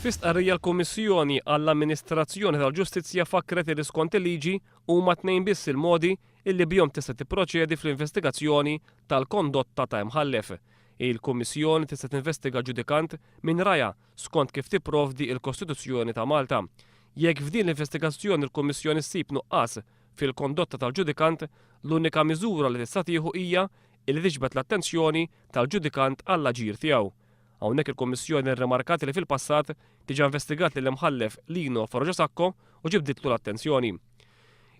Fi stqarrija l-Kummissjoni għall-Amministrazzjoni tal-Ġustizzja fakkret li skont il-liġi huma tnejn biss il-modi illi bihom tista' tipproċedi fl-investigazzjoni tal-kondotta ta' imħallef. Il-Kummissjoni tista' tinvestiga ġudikant minn rajha skont kif tipprovdi l-Kostituzzjoni ta' Malta. Jekk f'din l-investigazzjoni l-Kummissjoni ssib nuqqas fil-kondotta tal-ġudikant, l-unika miżura li tista' tieħu hija illi tiġbed l-attenzjoni tal-ġudikant għall-aġir tiegħu. Hawnhekk il-Kummissjoni rrimarkat li fil-passat diġà investigat lill-Imħallef Lino Farrugia Sacco u ġibditlu l-attenzjoni.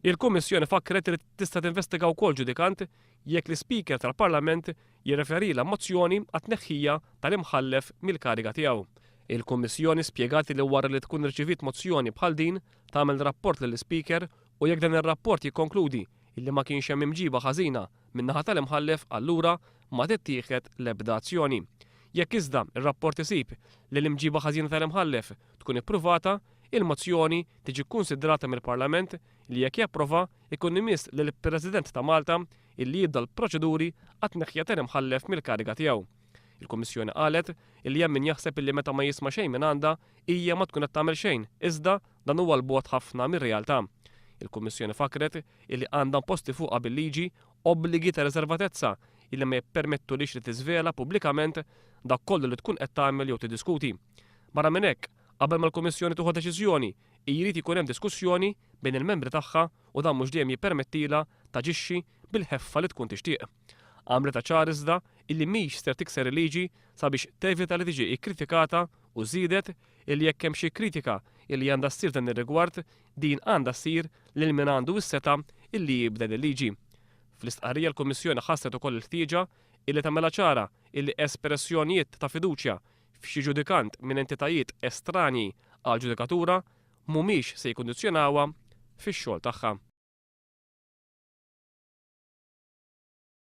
Il-Kummissjoni fakkret li tista' tinvestiga wkoll ġudikant jekk l-Ispeaker tal-Parlament jirreferilha mozzjoni għat-tneħħija tal-Imħallef mill-kariga tiegħu. Il-Kummissjoni spjegat li wara li tkun irċiviet mozzjoni bħal din tagħmel rapport lill-Ispeaker u jekk dan ir-rapport jikkonkludi illi ma kienx hemm imġiba ħażina min-naħa tal-Imħallef allura ma tittieħed l-ebda azzjoni. Jekk iżda r-rapport isib li l-imġiba ħażina tal-Imħallef tkun ippruvata, il-mozzjoni tiġi kkunsidrata mill-Parlament li jekk japprova jkun imiss lill-President ta' Malta illi jibda l-proċeduri għat-tneħħija tal-Imħallef mill-kariga tiegħu. Il-Kummissjoni qalet illi hemm min jaħseb illi meta ma jisma' xejn mingħandha hija ma tkun qed tagħmel xejn iżda dan huwa 'l bogħod ħafna mir-realtà. Il-Kummissjoni fakkret illi għandha imposti fuqha bil-liġi obbligi ta' riservatezza illi ma jippermettulhiex li tiżvela pubblikament dak kollu li tkun qed tagħmel jew tiddiskuti. Barra minn hekk, qabel ma l-Kummissjoni tieħu deċiżjoni, jrid ikun hemm diskussjoni bejn il-membri tagħha u dan mhux dejjem jippermettilha taġixxi bil-ħeffa li tkun tixtieq. Għamlitha ċar iżda illi mhix ser tikser il-liġi sabiex tevita li tiġi kkritikata u żiedet illi jekk hemm xi kritika illi għandha ssir f'dan ir-rigward din għandha ssir lil min għandu s-setgħa illi jibdel il-liġi. Fl-istqarrija l-Kummissjoni ħasset ukoll il-ħtieġa illi tagħmilha ċara illi espressjonijiet ta' fiduċja f'xi ġudikant minn entitajiet estranji għall-ġudikatura mhumiex se jikkundizzjonawha fix-xogħol tagħha.